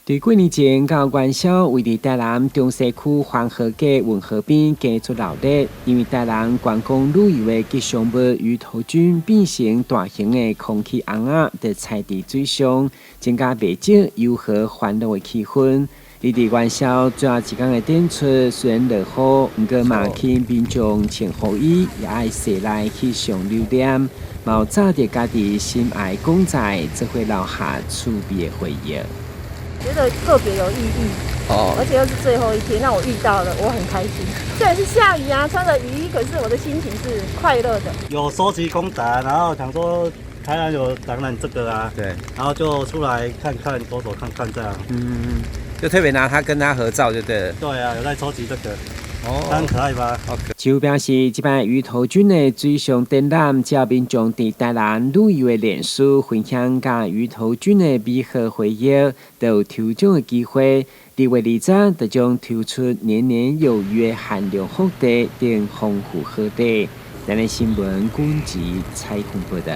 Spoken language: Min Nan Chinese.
佇幾年前到元宵，位佇台南中西區環河街運河邊加出鬧熱，因為台南觀光旅遊的吉祥物魚頭軍變成大型的空氣尪仔，就踩佇水上，增加袂少遊河歡樂的氣氛。而佇元宵最後一工的展出，雖然落雨，毋過嘛吸引民眾穿雨衣，也愛踅來翕相留念，嘛有紮著家己心愛公仔，做伙留下趣味的回憶。覺得特別有意義，哦，而且又是最後一天，讓我遇到了，我很開心。雖然是下雨啊，穿着雨衣，可是我的心情是快樂的。有收集公仔，然後想說台南有展覽這個啊，然後就出來看看，走走看看這樣。嗯，就特別拿它跟他合照就對了。對啊，有在收集這個。哦，很可愛吧？就表示，這擺魚頭軍的水上展覽，只要民眾佇台南旅遊的臉書分享佮魚頭軍的美好回憶，都有抽獎的機會。2月20就將抽出年年有餘的限量福袋等豐富好禮。台南新聞軍籍採訪報道。